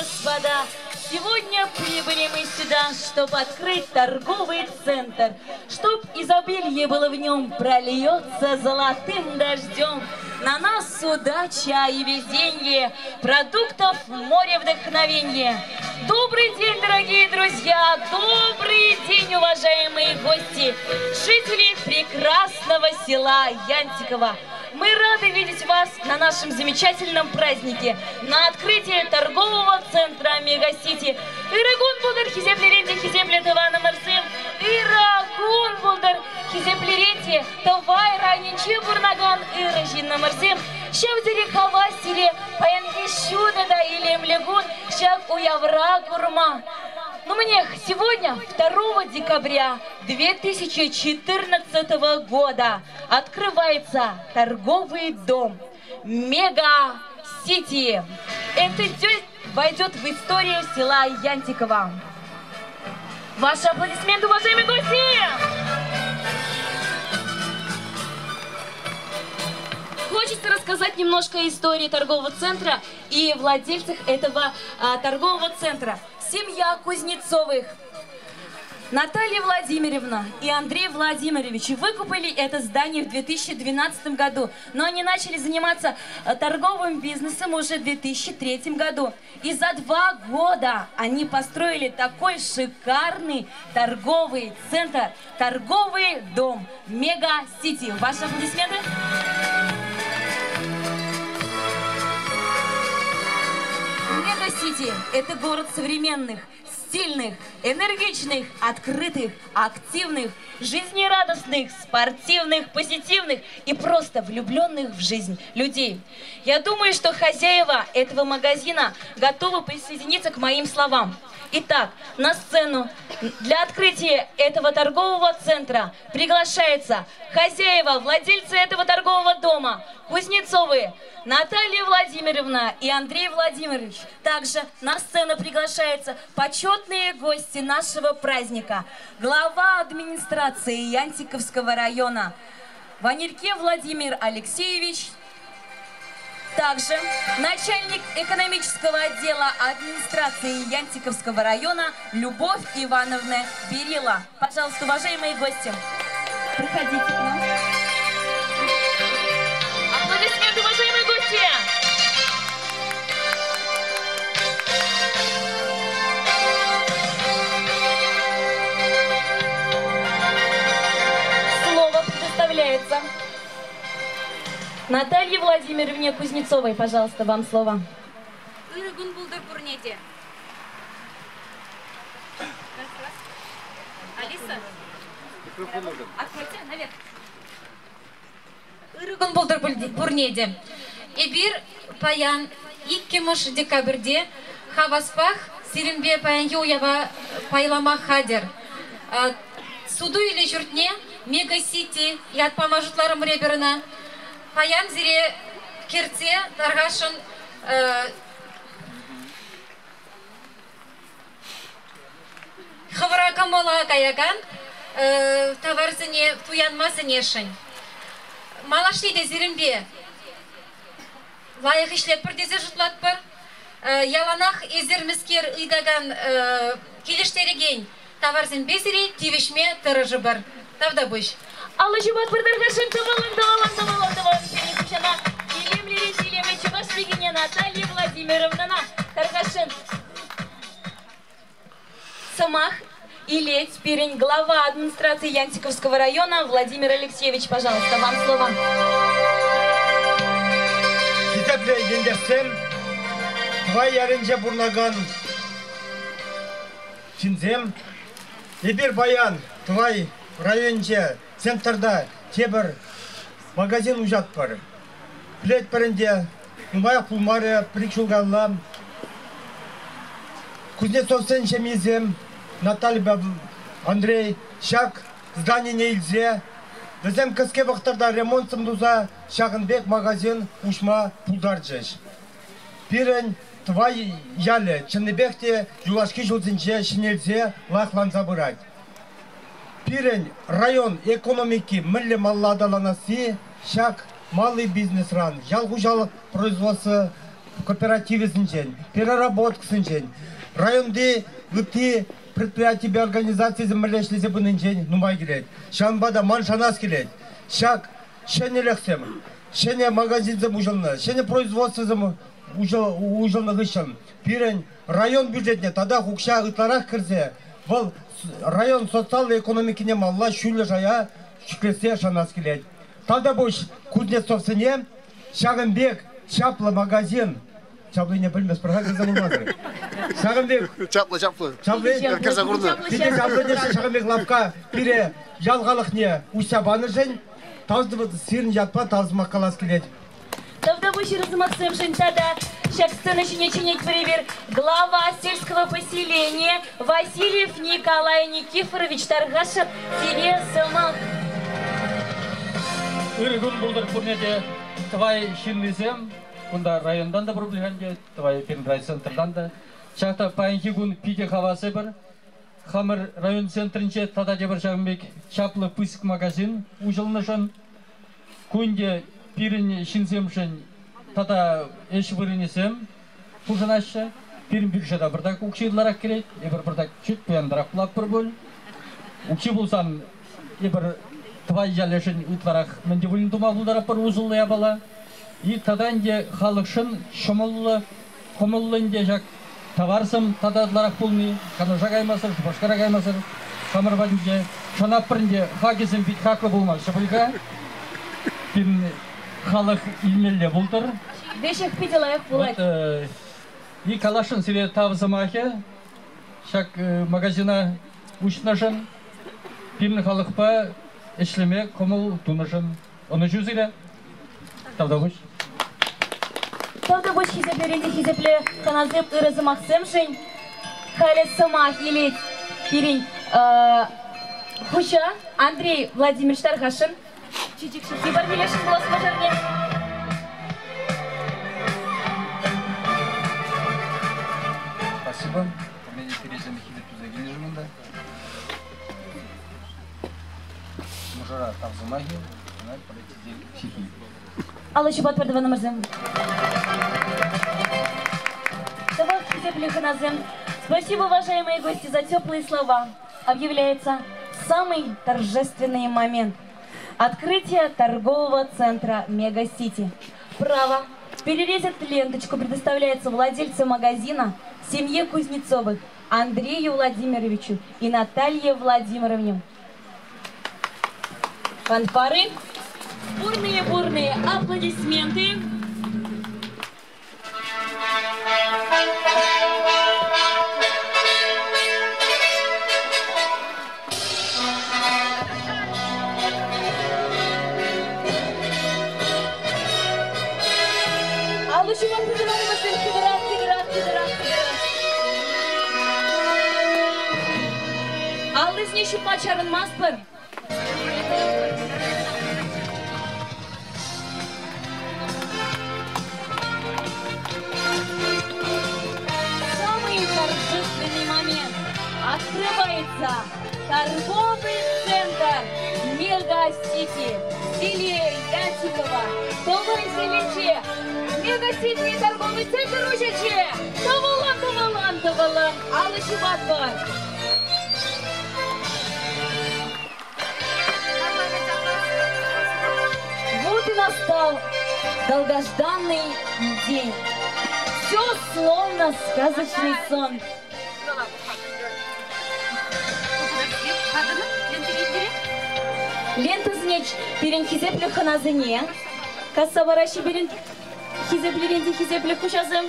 господа, сегодня прибыли мы сюда, чтобы открыть торговый центр, чтоб изобилие было в нем, прольется золотым дождем. На нас удача и везенье, продуктов море вдохновенье. Добрый день, дорогие друзья! Добрый день, уважаемые гости! Жители прекрасного села Янтиково! Мы рады видеть вас на нашем замечательном празднике, на открытии торгового центра Мегасити. Ырӑ кун пултӑр, хисеплӗрен те хисеплӗ тӑванӑмӑрсем! Ырӑ кун пултӑр, хисеплӗрен те Тӑвай районӗнче пурӑнакан ырӑ ҫыннӑмӑрсем! Ҫав тери хавас сире паянхи ҫутӑ та илемлӗ кун ҫак уявра курма. Ну, мӗнех, сегодня, 2 декабря 2014 года, открывается торговый дом Мега Сити. Этот день войдет в историю села Янтикова. Ваши аплодисменты, уважаемые гости! Хочется рассказать немножко истории торгового центра и владельцах этого торгового центра. Семья Кузнецовых. Наталья Владимировна и Андрей Владимирович выкупили это здание в 2012 году, но они начали заниматься торговым бизнесом уже в 2003 году. И за 2 года они построили такой шикарный торговый центр, торговый дом Мега Сити. Ваши аплодисменты. Мега Сити – это город современных, стильных, энергичных, открытых, активных, жизнерадостных, спортивных, позитивных и просто влюбленных в жизнь людей. Я думаю, что хозяева этого магазина готовы присоединиться к моим словам. Итак, на сцену для открытия этого торгового центра приглашается хозяева, владельцы этого торгового дома, Кузнецовы, Наталья Владимировна и Андрей Владимирович. Также на сцену приглашаются почетные гости нашего праздника. Глава администрации Янтиковского района Ванильке Владимир Алексеевич, также начальник экономического отдела администрации Янтиковского района Любовь Ивановна Берила. Пожалуйста, уважаемые гости, проходите к нам. Аплодисменты, уважаемые гости! Слово предоставляется Наталье Владимировне Кузнецовой. Пожалуйста, вам слово. Ырӑ кун пултӑр пурне те. Алиса, откройте наверх. Ырӑ кун пултӑр пурне те. Эпир паян 2 декабрьте хаваспах сирӗнпе паянхи уява пайлама хатӗр. Суту-илӳ ҫуртне Мега Сити ят пама шутларӑмӑр эпир ӑна. Паян сире кӗртсе тархасшӑн хӑвӑра кӑмӑла каякан таварсене туянма сӗнесшӗн. Малашне те сирӗнпе лайӑх ӗҫлетпӗр тесе шутлатпӑр. Яланах эсир мӗскер ыйтакан, килӗштерекен таварсемпе сире тивӗҫме тӑрӑшӑпӑр. Тавтапуҫ. Аллӑ ҫупатпӑр тархасшӑн, тӑвӑлӑн, тӑвӑлӑн, тӑвӑлӑн, тӑвӑлӑн. Ҫӗнӗ хуҫана илемлӗрен илемлӗ чӑваш пикине Наталья Владимировнӑна тархасшӑн. Сӑмах илет пирӗн глава администрации Янтиковского района Владимир Алексеевич. Пожалуйста, вам слово. Хисеплӗ ентешсем, Тӑвай ялӗнче пурӑнакан ҫынсем, эпир паян Тӑвай районӗнче центрта тепӗр магазин уҫатпӑр. Пӗлетпӗр ӗнтӗ, нумаях пулмарӗ, пӗр-ик ҫул каялла Кузнецовсен ҫемйисем Натальӑпа Андрей ҫак зданине илсе вӗсем кӗске вӑхӑтра ремонтсем туса ҫакӑн пек магазин уҫма пултарчӗҫ. Пирӗн Тӑвай ялӗ чӑннипех те юлашки ҫулсенче ҫӗнелсе лайӑхланса пырать. Пирӗн район экономики мӗнле малалла аталанасси ҫак малый бизнесран, ял хуҫалӑх производство кооперативӗсенчен, переработкӑсенчен, районти ытти предприятипе организацисем мӗнле ӗҫлесе пынинчен нумай килет. Ҫавӑнпа та ман шанас килет, ҫак ҫӗнӗлӗхсем, ҫӗнӗ магазинсем уҫӑлнӑ, ҫӗнӗ производствӑсем уҫӑлнӑ хыҫҫӑн пирӗн район бюджетне татах укҫа ытларах кӗрсе вӑл район социаллӑ экономикине малалла ҫӳллӗ шая ҫӗклессе шанас килет. Тавтапуҫ Кузнецовсене ҫакӑн пек чаплӑ магазин чаплине пӗлместпӗр-ха, кӗрсе курмасӑр. Ҫакӑн пек Чаплӑ, чаплӑ. Чаплӑ. Кӗрсе курнӑ. Питӗ чаплӑ теҫҫӗ, ҫакӑн пек лавкка пире ял халӑхне уҫса панӑшӑн тав сирӗн ятпа тав сӑмах калас килет. Тавтапуҫ ырӑ сӑмахсемшӗн тата ҫак сцена ҫине чӗнетпӗр эпир глава сельского поселения Васильев Николай Никифорович тархасшӑн сире сӑмах. Ырӑ кун пултӑр пурне те, Тӑвай ҫыннисем. Кунта районтан та пур пуль-ха, Тӑвай пирӗн райцентртан та. Ҫак та паянхи кун питӗ хавас эпир. Хамӑр район центрӗнче тата тепӗр ҫакӑн пек чаплӑ пысӑк магазин уҫӑлнӑшӑн. Ку ӗнтӗ пирӗн ҫынсемшӗн тата ӗҫ вырӑнӗсем хушӑнаҫҫӗ. Пирӗн бюджета пӑртак укҫи ытларах кӗрет, эпир пӑртак чуть пуянтарах пулатпӑр пуль. Укҫи пулсан эпир Тӑвай ялӗшӗн ытларах мӗн те пулин тума пултаратпӑр усӑллӑ япала. И тата ӗнтӗ халӑхшӑн ҫӑмӑллӑ, кӑмӑллӑ ӗнтӗ ҫак таварсем тата ытларах пулни, Канаша каймасӑр, Шупашкара каймасӑр хамӑр патӗнче шанатпӑр ӗнтӗ, хакӗсем пит хаклӑ пулмаҫҫӗ пуль-ха. Пирӗн халӑх илмелле пултӑр. Веҫех питӗ лайӑх пулать. Вот, и каласшӑн сире тав сӑмахӗ ҫак магазина уҫнӑшӑн, пирӗн халӑхпа ӗҫлеме кӑмӑл тунӑшӑн. Ӑнӑҫу сире. Тавтапуҫ. Тавтапуҫ хисеплӗрен те хисеплӗ хӑнасем ырӑ сӑмахсемшӗн. Халӗ сӑмах илет пирӗн хуҫа Андрей Владимирович тархасшӑн. Чечек ҫыххи парнелесшӗн пулас мӑшӑрне. Спасибо. Мене пересем хисеп туса килнӗшӗн унта. Мӑшӑра тав сӑмахӗ, ӑна политсен ҫыххи. Алӑ ҫупатпӑр тӑванӑмӑрсем. Тавах, хисеплӗ хӑнасем. Спасибо, уважаемые гости, за теплые слова. Объявляется самый торжественный момент. Открытие торгового центра «Мега-Сити». Право перерезать ленточку предоставляется владельцу магазина, семье Кузнецовых, Андрею Владимировичу и Наталье Владимировне. Фанфары, бурные-бурные аплодисменты. Алӑ ҫупатпӑр тӑванӑмӑрсем, хытӑрах, хытӑрах, хытӑрах, хытӑрах. Аллисене ҫупма чарӑнмастпӑр. Самый торжественный момент. Открывается торговый центр Мега-Сити в селе Ятикова, Тӑвай салинче. Мега-Сити торговый центр уҫӑлчӗ. Тӑвӑллӑн, тӑвӑллӑн, тӑвӑллӑн алӑ ҫупатпӑр. Вот и настал долгожданный день. Все словно сказочный сон. Лентӑсене пирӗн хисеплӗ хӑнасене, касса параҫҫӗ пирӗн хисеплӗрен те хисеплӗ хуҫасем.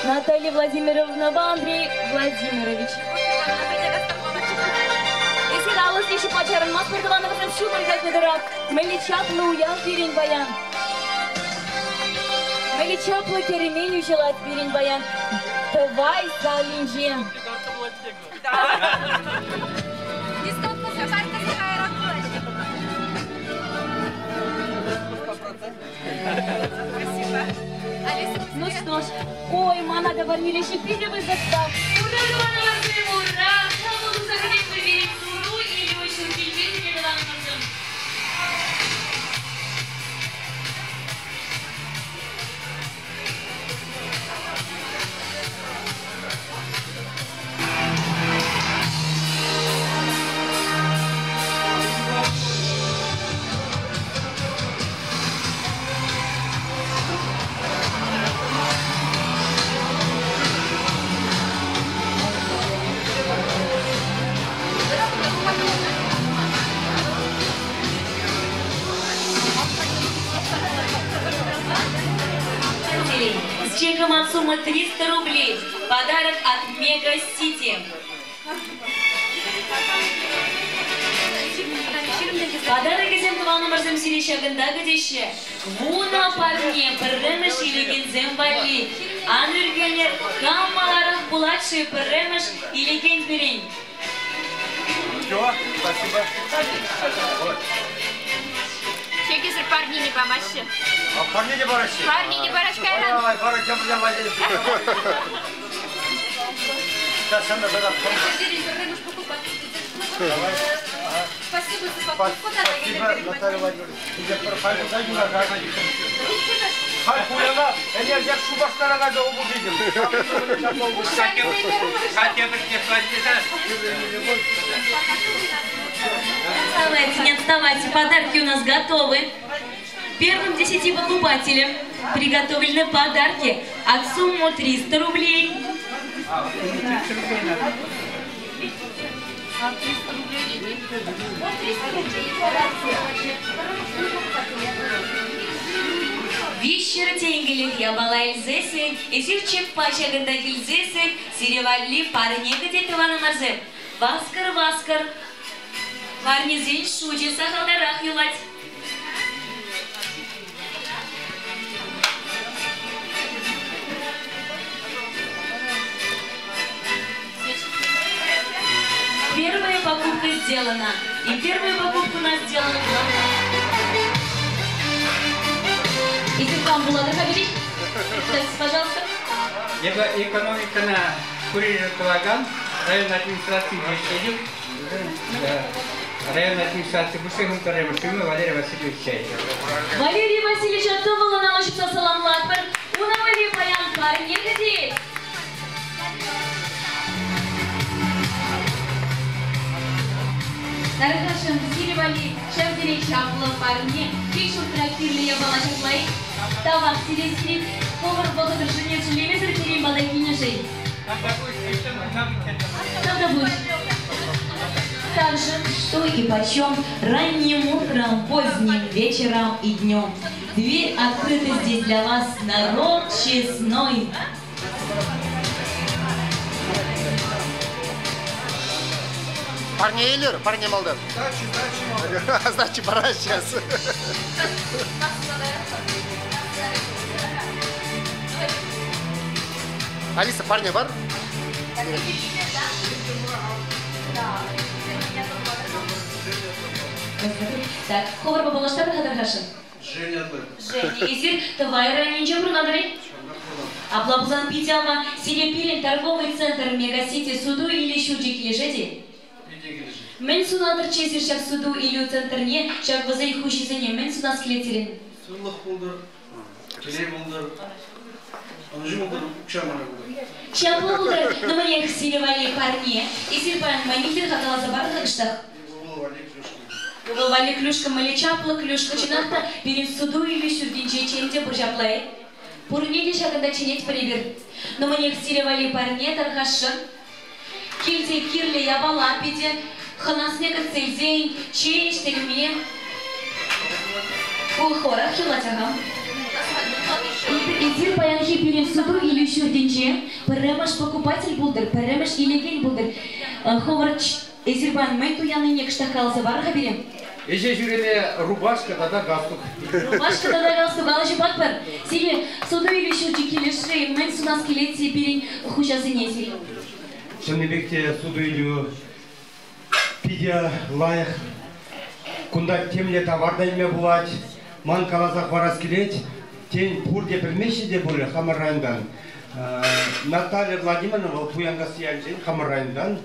Наталья Владимировнапа Андрей Владимирович. Эсир алӑсене ҫупма чарӑнмастпӑр тӑванӑмӑрсем ҫумӑр катнӑ тӑрах. Мӗнле чаплӑ уяв пирӗн паян. Мӗнле чаплӑ кермен уҫӑлать пирӗн паян Тӑвай салинче. Ну что ж, ой, мана та парнелеҫҫӗ питӗ пысӑк тав. Ура, тӑванӑмӑрсем, ура! Шавлӑ туса кӗтетпӗр пирӗн суту-илӳ ҫуртӗнче сире тӑванӑмӑрсем. от суммы 300 рублей. Подарок от Мега Сити. Подарокӗсем тӑванӑмӑрсем сире ҫакӑнта кӗтеҫҫӗ. Вунӑ парне пӗрремӗш илекенсем валли. Ан ӳркенӗр, кам маларах пулать-ши пӗрремӗш илекен пирӗн? Все, спасибо. Чекӗсӗр парнене памаҫҫӗ. А парне те параҫҫӗ? Парнене параҫ кайран. Ай, пара чапӑрча валли. Сейчас сам да. Спасибо за покупку. Спасибо, Наталья Владимировна. Халь пуяна, ӗнер ҫак Шупашкара кайса обувь. Отставайте, не отставайте, подарки у нас готовы. Первым 10 покупателям приготовлены подарки от суммы 300 рублей. Виҫҫӗр тенкӗлӗх япала илсессӗн, эсир чекпа ҫакӑнта килсессӗн, сире валли парне кӗтет тӑванӑмӑрсем. Васкӑр, васкӑр. Парнесен шучӗ сахалтарах юлать. Первая покупка сделана. И первая покупка у нас сделана. Если вам было говорить, представьтесь, пожалуйста. Эпӗ экономикӑна курьер тӑвакан район администрацийӗнче ӗҫлетӗп. Район администраци пуҫлӑхӗн пӗрремӗш ҫумӗ Валерий Васильевич Чайкин. Валерий Васильевич тӑвӑллӑн алӑ ҫупса саламлатпӑр. Унӑн валли паян парне кӗтет. Тархасшӑн, сире валли ҫав тери чаплӑ парне, кил-ҫуртра кирлӗ япала ҫаплах. Тавах сире, сире хӑвӑр вӑхӑтӑр шӗлемесӗр пирӗн пата килнӗшӗн. Тавтапуҫ. Также что и почем ранним утром, поздним вечером и днем. Дверь открыта здесь для вас, народ честной. Парне илер, парне малдан. Сдачи, сдачи малдан. Сдачи пора сейчас. Алиса, парне бар? Так, ховар паллаштарӑр хатӑр-хашӑн. Женя атлы. Женя, эсир Тӑвай районӗнче пурӑнатӑр-и? Апла пулсан питӗ аван. Сире пирӗн торговый центр Мегасити суту-илӳ ҫурчӗ килӗшет-и? Питӗ килӗшет. Мӗн сунатӑрччӗ эсир ҫак суту-илӳ центрне, ҫак вӗсен хуҫисене мӗн сунас килет сирӗн? Сывлӑх пултӑр, телей пултӑр, ӑнӑҫу пултӑр, укҫа нумай пултӑр. Ҫапла пултӑр, нумаях сире валли парне. Эсир паян манилтен хакаласа парӑр-ха кӑштах. Ывӑл валли клюшка. Ывӑл валли клюшка мӗнле чаплӑ клюшка, чӑнах та пирӗн суту-илӳ ҫуртӗнче чем те пур ҫапла-и? Пурне те ҫакӑнта чӗнетпӗр эпир. Нумаях сире валли парне тархасшӑн. Килте кирлӗ япала питӗ, хӑнасене кӗтсе илсен чей ӗҫтерме. Ку хӑвӑрах юлать-ха. Эсир паянхи пирӗн суту-илӳ ҫуртӗнче пӗрремӗш покупатель пултӑр, пӗрремӗш илекен пултӑр. Хӑвӑр эсир паян мӗн туяннине кӑштах каласа парӑр-ха пире. Ӗҫе ҫӳреме рубашка тата галстук. Рубашка тата галстук алӑ ҫупатпӑр. Сире суту-илӳ ҫурчӗ килӗшрӗ, мӗн сунас килет пирӗн хуҫасене сирӗн? Чӑннипех те суту-илӳ питӗ лайӑх. Кунта темле тавар та илме пулать. Ман каласа хӑварас килет, тен, пурте пӗлмеҫҫӗ те пулӗ хамӑр районтан. Наталья Владимировна вӑл Пуянкасси ялӗнчен, хамӑр районтан.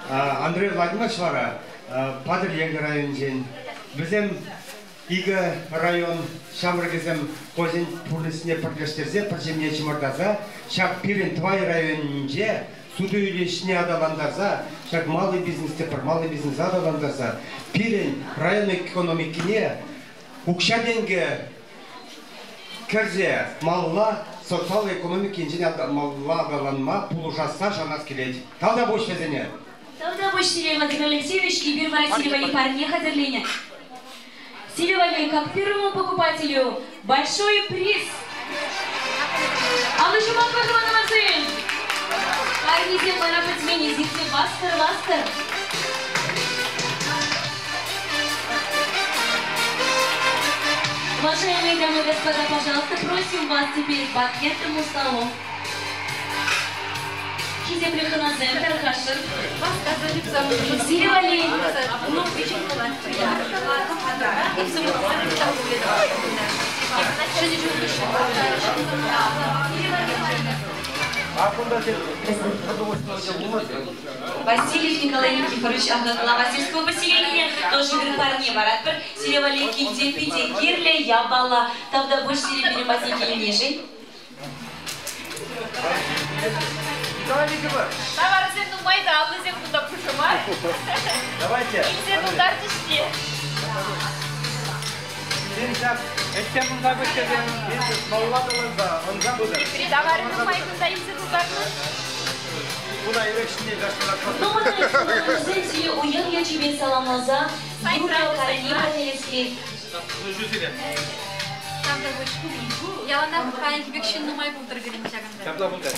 Андрей Владимирович вара Патӑрьел районӗнчен. Вӗсем икӗ район ҫамрӑкӗсем хӑйсен пурнӑҫне пӗрлештерсе, пӗр ҫемье чӑмӑртаса ҫак пирӗн Тӑвай районӗнче суту-илӳ ӗҫне аталантарса, ҫак малый бизнес тепӗр малый бизнеса аталантарса пирӗн район экономикине укҫа-тенкӗ кӗрсе малалла социаллӑ экономика енчен малалла аталанма пулӑшасса шанас килет. Тавтапуҫ вӗсене! Тавтапуҫ сире, Владимир Алексеевич, эпир вара сире валли парне хатӗрленӗ. Сире валли, как первому покупателю, большой приз! Алӑ ҫупатпӑр, тӑванӑмӑрсем! Парнесем вара пӗтмен, эсир те васкӑр, васкӑр! Уважаемые дамы и господа, пожалуйста, просим вас теперь к банкетному столу. Хисеплӗ хӑнасем, тархасшӑн. Сире валли Васильев Николай Никифорович акӑ глава сельского поселения тоже пӗр парне паратпӑр. Сире валли килте питӗ кирлӗ япала. Тавтапуҫ сире пирӗн патне килнишӗн. Таварсем нумай та аллисем кунта пушӑ мар. Давайте. Илсе тултарчӗҫ те. Таварӗ нумай кунта илсе тултарнӑ. Ну, мана сире уяв ячӗпе саламласа юрӑ парне парнелес килет. Яланах паянхи пек ҫын нумай пултӑр пирӗн ҫакӑнта. Ҫапла пултӑр.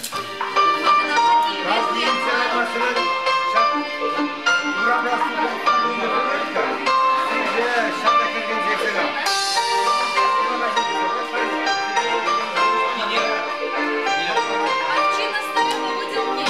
Овчина стоила выделки.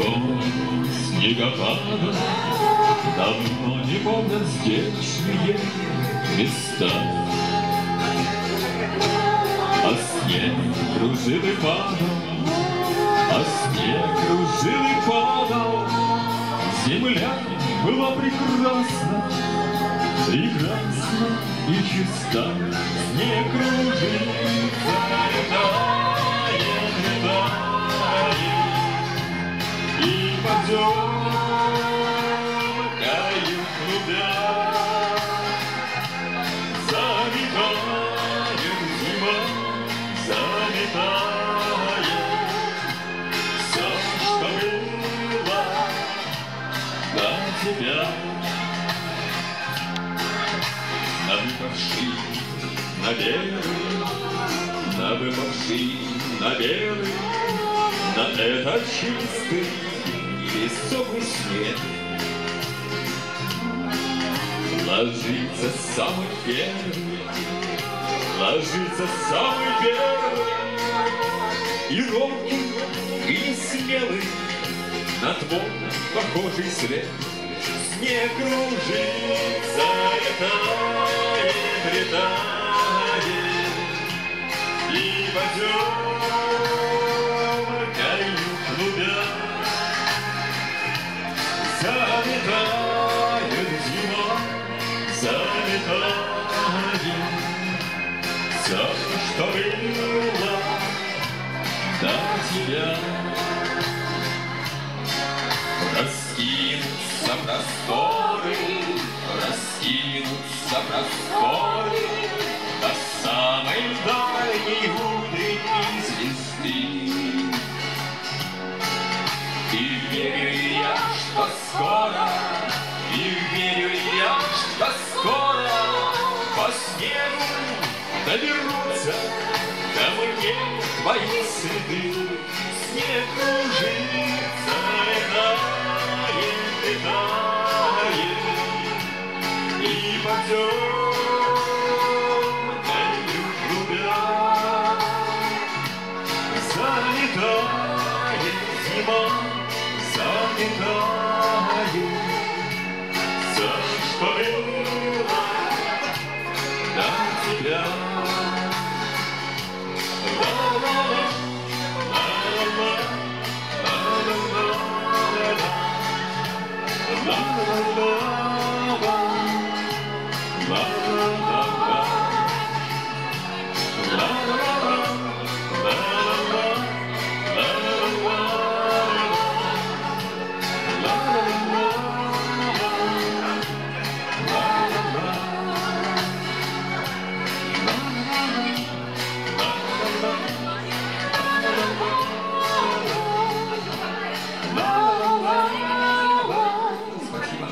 Год снегопада давно не помнят здешние места. А снег кружил и падал, а снег кружил и падал. Земля была прекрасна, прекрасна и чиста. Снег кружится, летает, летает, и потемкою клубя заметает зима, заметает все, что было до тебя. На выпавший, на белый, на выпавший, на белый, на этот чистый невесомый снег ложится самый первый, ложится самый первый, и робкий, и смелый на твой похожий след. Снег кружится, летает, летает, и потемкою клубя заметает зима, заметает все, что было до тебя. Раскинутся просторы, раскинутся просторы до самой дальней утренней звезды. И верю я, что скоро, и верю я, что скоро по снегу доберутся ко мне твои следы. Снег кружится, летает, летает, и потемкою клубя заметает зима, заметает все, что было до тебя. Ла-ла-ла, ла-ла-ла, ла-ла-ла-ла, ла-ла-ла-ла, ла-ла-ла-ла, ла-ла-ла, ла-ла-ла, ла-ла-ла-ла, ла-ла-ла-ла. Спасибо.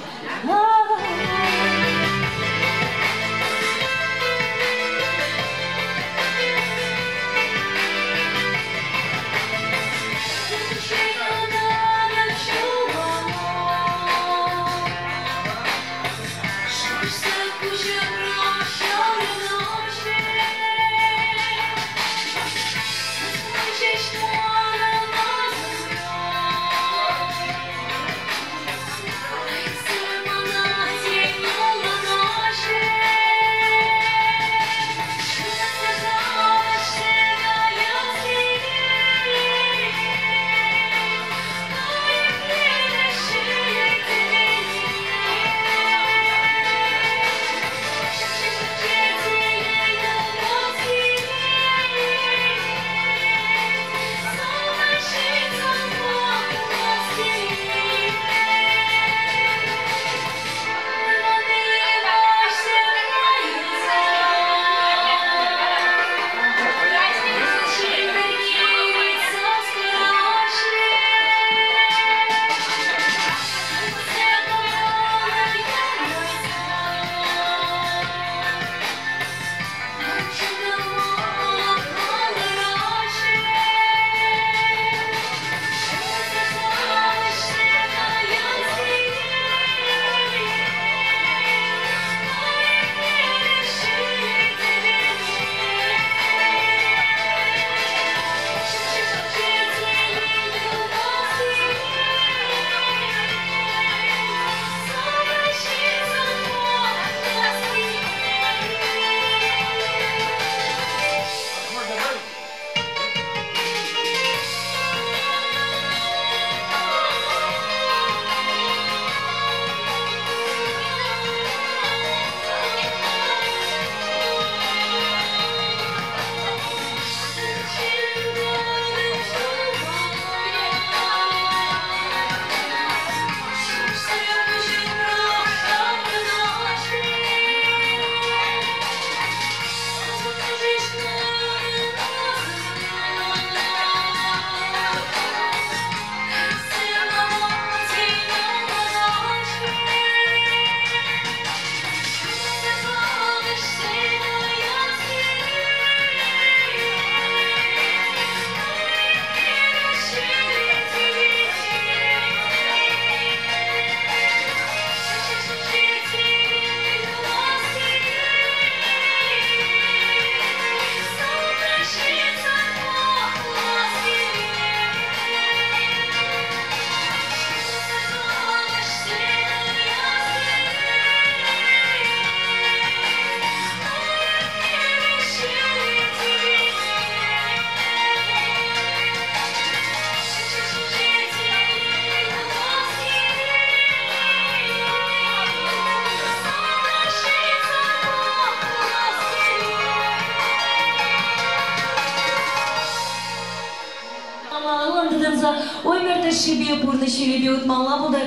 Ӗмӗр тӑршшӗпе пурнӑҫ ҫулӗпе утмалла пултӑр.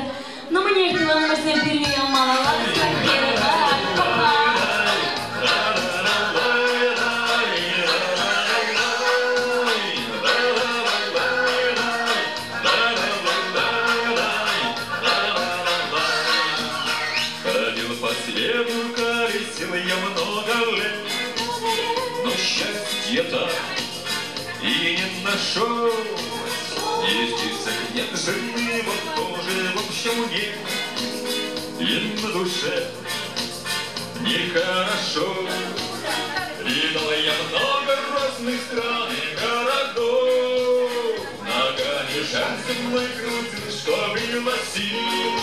Ну, мӗнех, тӑванӑмӑрсем пирӗн уяв малалла тӑсӑлать. Пока! Ходил по свету, колесил я много лет, но счастья так и не нашел. Ни в птицах нет жены, вот тоже в общем нет, и на душе нехорошо. Видал я много разных стран и городов, ногами шар земной крутил, что было сил.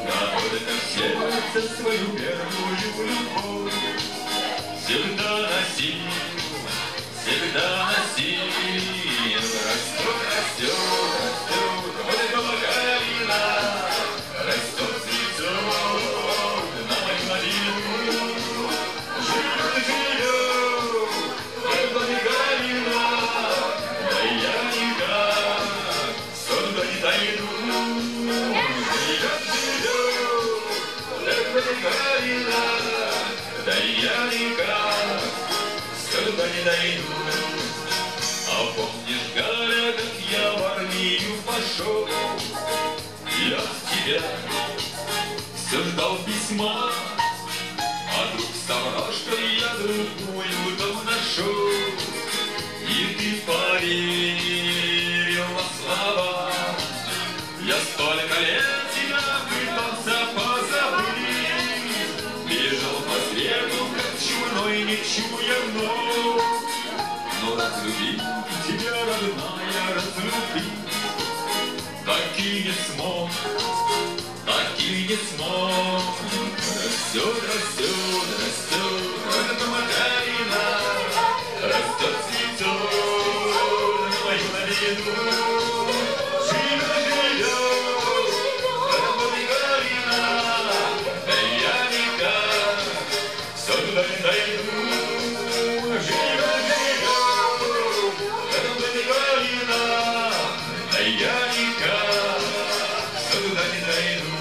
Но только в сердце свою первую любовь всегда носил, всегда носил. Растет, растет, растет, вот эта калина, растет, цветет на мою малину. Живет, живет, эта калина, да я никак сюда не дойду. Живет, живет, эта калина, да я никак сюда не дойду. А помнишь, Галя, как я в армию пошел? Я от тебя все ждал письма, а друг соврал, что я другую там нашел. И ты поверила слова. Я столько лет тебя пытался позабыть, бежал по свету, как чумной, не чуя ног. Но разлюбить тебя, родная, разлюбить, так и не смог, так и не смог. Растет, растет, растет, эта калина, растет, цветет на мою малину. Живет, живет, эта калина, да я никак сюда не дойду. Живет, живет, эта калина, да я никак сюда не дойду.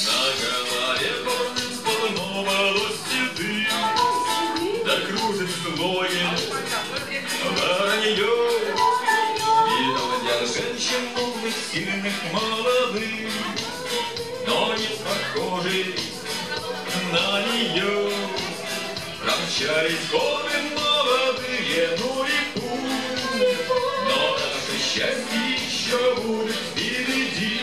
На голове полным-полно волос седых, да кружит злое воронье. Видал я женщин умных, сильных, молодых, но не похожих на нее. Промчались годы молодые, ну и пусть, но наше счастье еще будет впереди.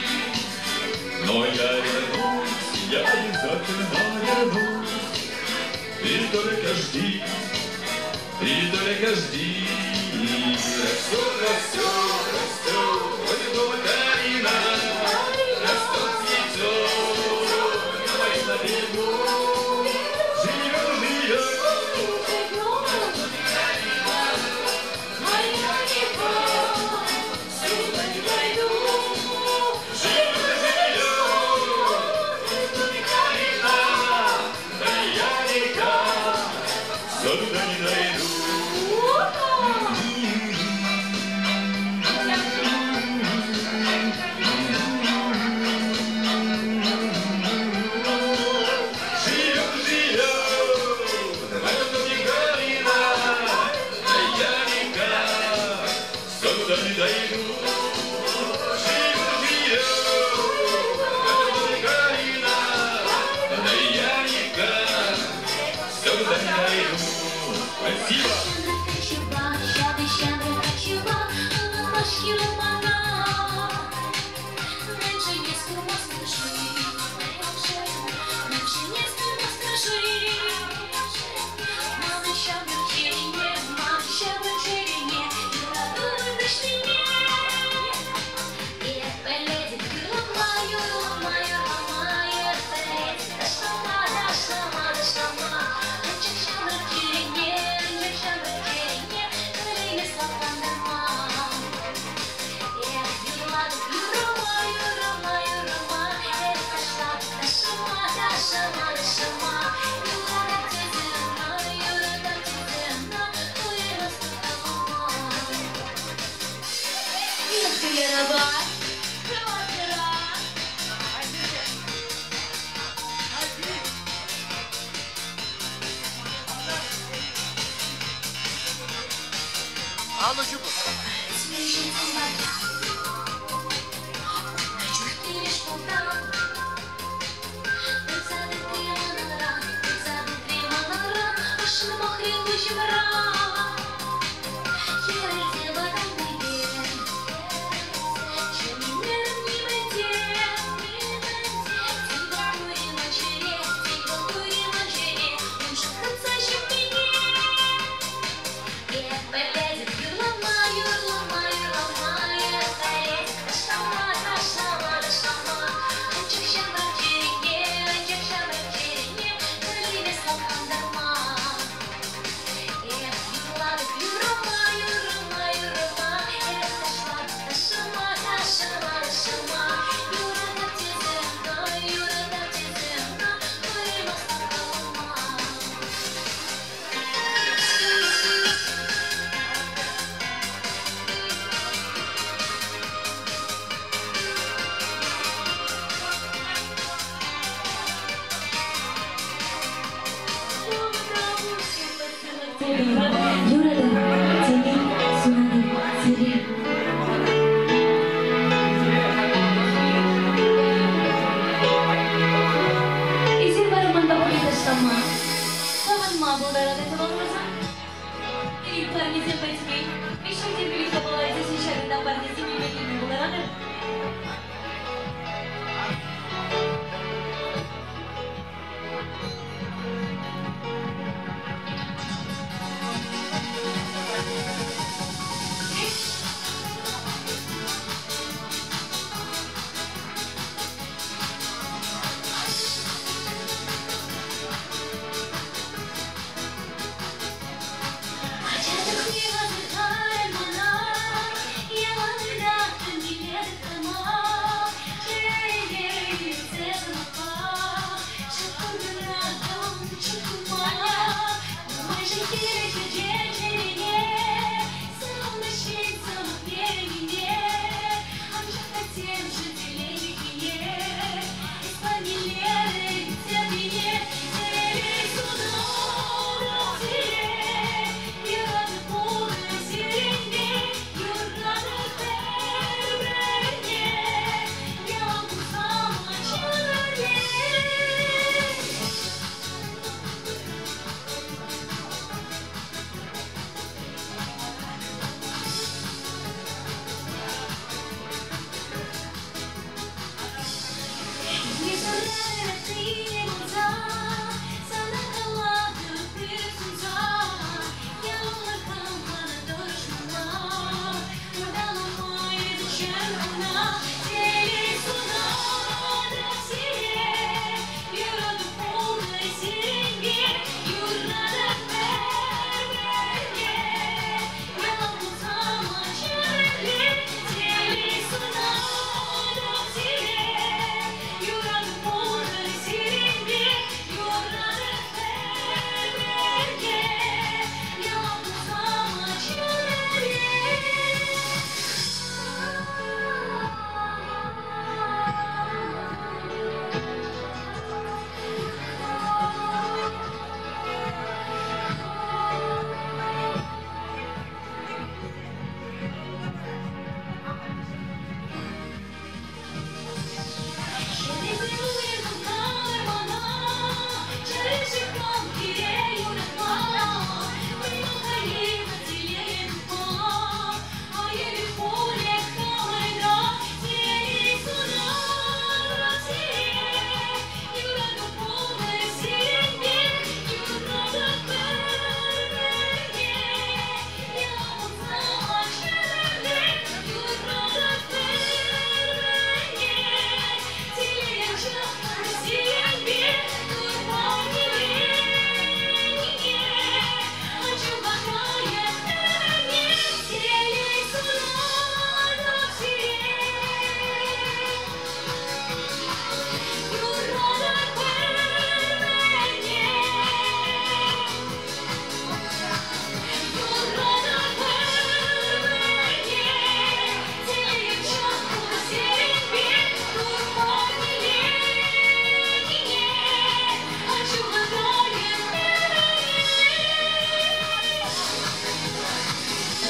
Но я вернусь, я обязательно вернусь. Ты только жди, ты только жди. Растет, растет, растет, вот калина, растет, цветет на моем на берегу. Живет, живет. Сюда не дойду. Живет, живет, в этом не калина, да я никак сюда не дойду. Живет, живет, в этом не калина, да я никак сюда не дойду. Спасибо. Шама, Ярабар, хӑватра. Алло, ҫупӑр.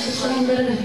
Пуҫлантарӑр.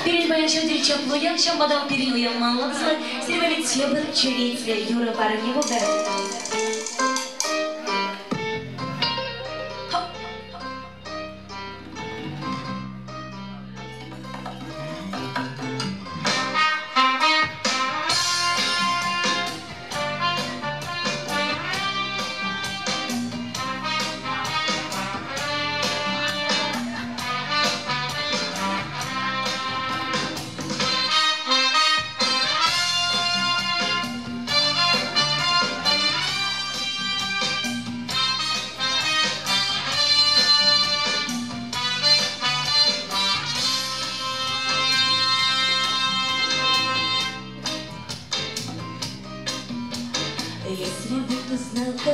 Пирӗн паян ҫав тери чаплӑ уяв, ҫавӑнпа та пирӗн уяв малалла тӑсӑлать. Сире валли тепӗр черетлӗ юрӑ парне пултӑр.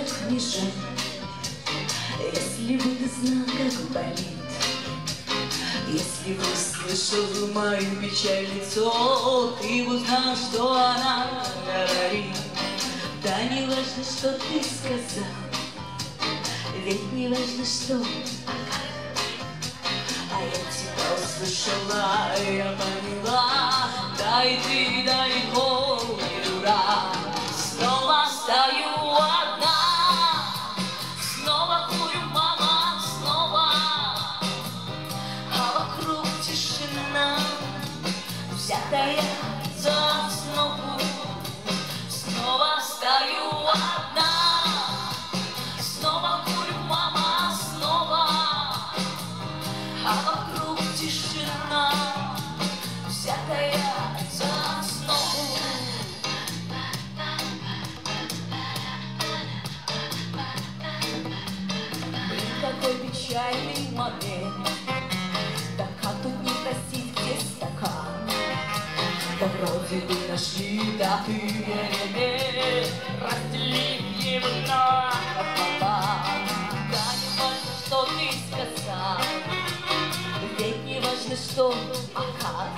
как мне жаль, если бы ты знал, как болит, если бы услышал мою печаль лицо, ты бы узнал, что она говорит. Да не важно, что ты сказал, ведь не важно, что, а как. А я тебя услышала, я поняла, да и ты далеко не дурак. Снова стою одна, снова курю, мама, снова, а вокруг тишина, взятая за основу. Снова стою одна, снова курю, мама, снова, а вокруг тишина, взятая за основу. Блин, какой печальный момент, да как тут не просить, где стакан? Да вроде бы нашли, да ты еле, разделив его напополам. Да не важно, что ты сказал, ведь не важно, что, а как.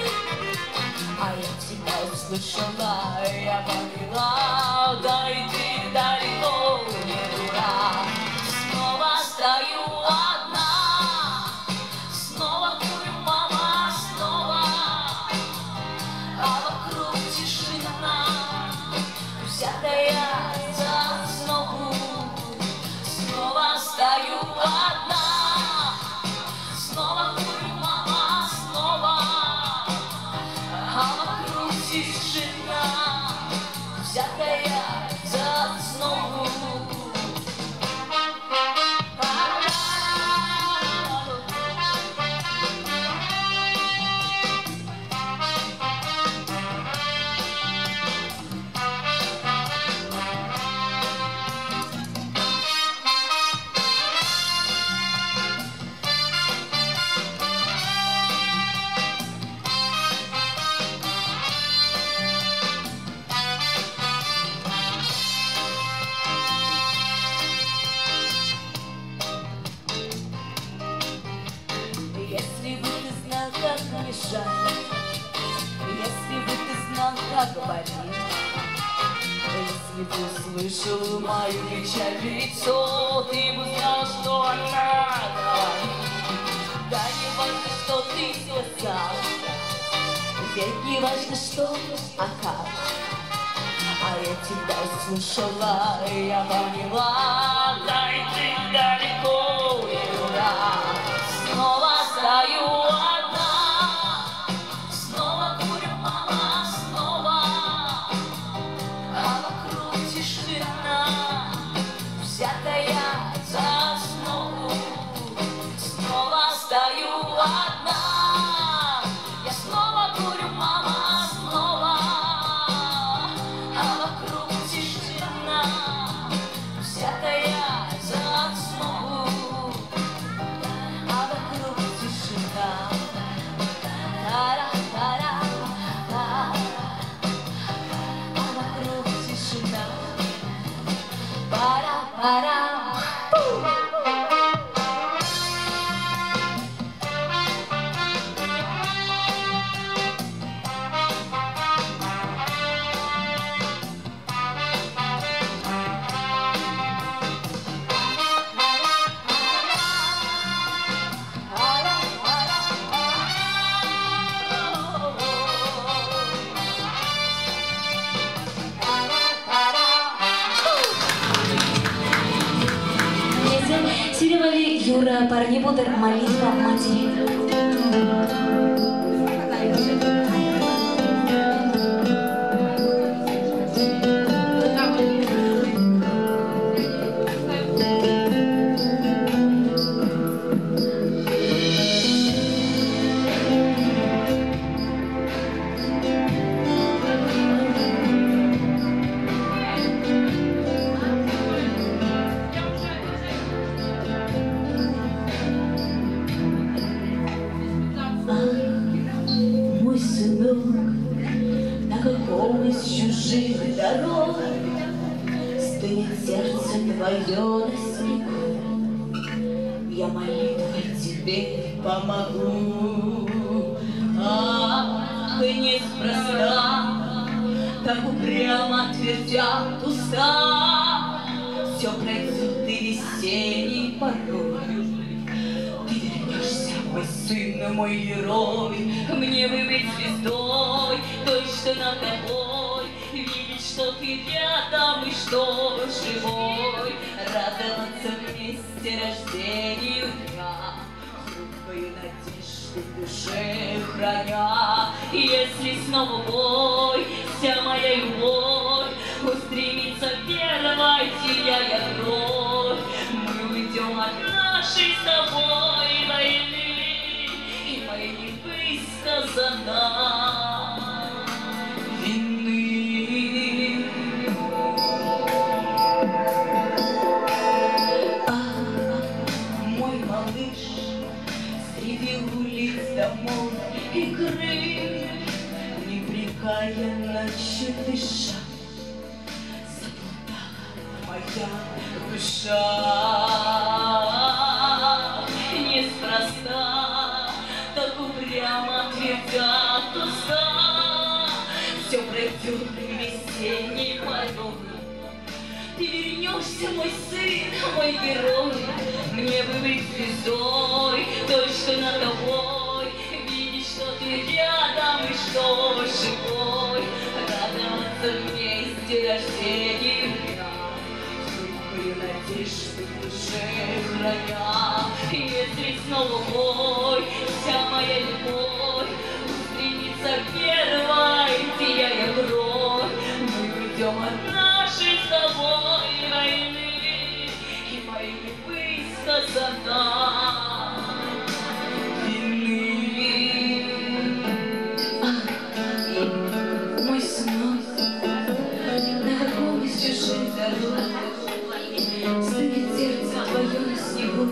А я тебя услышала, я поняла, да и ты далеко не дурак. Снова стою одна, снова курю, мама, снова, а вокруг тишина, взятая за основу. Снова стою одна, снова курю, мама, снова, а вокруг тишина, взятая за основу. Если бы ты знал, как мне жаль, если бы ты знал, как болит, если бы услышал мою печаль в лицо, ты бы знал, что она говорит. Да не важно, что ты сказал, ведь не важно, что, а как. А я тебя услышала, я поняла, да и ты далеко не дурак. Снова стою одна, снова курю, мама, снова, а вокруг тишина, взятая за основу. Снова стою одна, я снова курю, мама, снова, а вокруг тишина, взятая за основу. А вокруг тишина. Тара-тара-та. А вокруг тишина. Пара-пара. Сиревали Юра Парнибудер «Молитва матери». сердце твое на снегу, я молитвой тебе помогу. Ах, неспроста так упрямо твердят уста, все пройдет и весенний порой. Ты вернешься, мой сын, мой герой, мне бы быть звездой, той, что над тобой, видеть, что ты рядом и что живой, радоваться вместе рождению дня, хрупкую надежду в душе храня. Если снова бой, вся моя любовь устремится первой, теряя кровь, мы уйдем от нашей с тобой войны, и моей невысказанной вины. Ах, мой малыш, среди улиц, домов и крыш, непрекаянно дыша, заплутала моя душа. Неспроста так упрямо твердят уста, все пройдет весенний порой. Ты вернешься, мой сын, мой герой, мне бы быть звездой, той, что над тобой, видеть, что ты рядом и что живой, радоваться вместе рождению дня, хрупкую надежду в душе храня. Если снова бой, вся моя любовь устремится первой, теряя кровь, мы уйдем от нашей с тобой войны, и моей невысказанной вины. Ах, мой сынок, на каком из чужих дорог стынет сердце твое на снегу,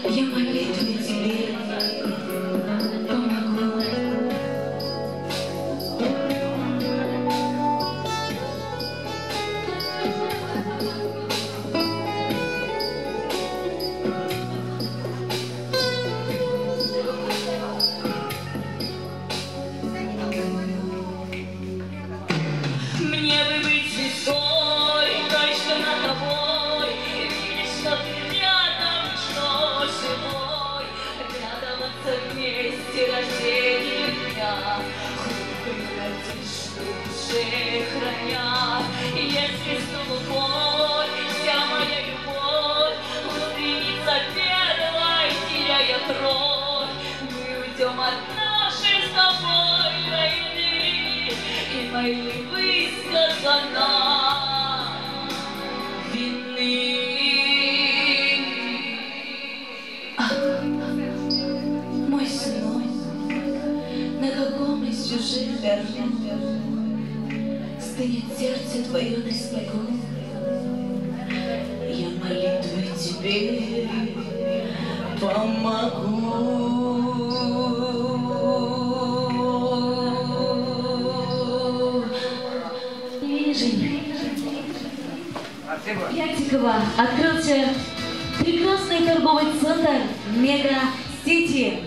я молитвой тебе помогу. Мне бы быть звездой, той, что над тобой, видеть, что ты рядом, что живой, радоваться вместе рождению дня, хрупкую надежду в душе храня. Если снова бой, вся моя любовь устремится первой, теряя кровь, мы уйдем от нашей с тобой войны, и моей высказанной вины. Ах, мой сынок, на каком из чужих дорог стынет сердце твое на снегу, я молитвой тебе помогу. Пятикова открылся прекрасный торговый центр Мега Сити.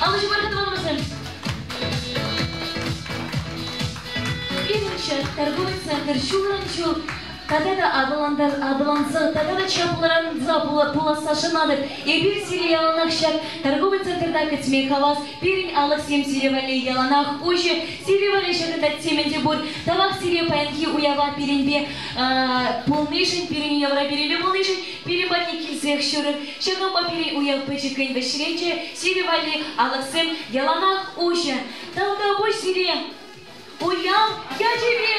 Аллочка Бархатова, Пиринче торговый центр Чулранчу, тада адаланса, тада чапларанза пуласа шынадыр. Эбир сире шак торговый центрда кітме хавас, пирин алық сем сиревали яланах ужи, сиревали шагында теменде бур, тавақ сире паянхи уява пиринбе пулнышын, пирин уявра пиринбе пулнышын, пирин батне килсех шүрір, шагымба пирин уяв пычыкын вешренче, сиревали алық сем яланах ужи. Тавда буй сире, уяв я тебе!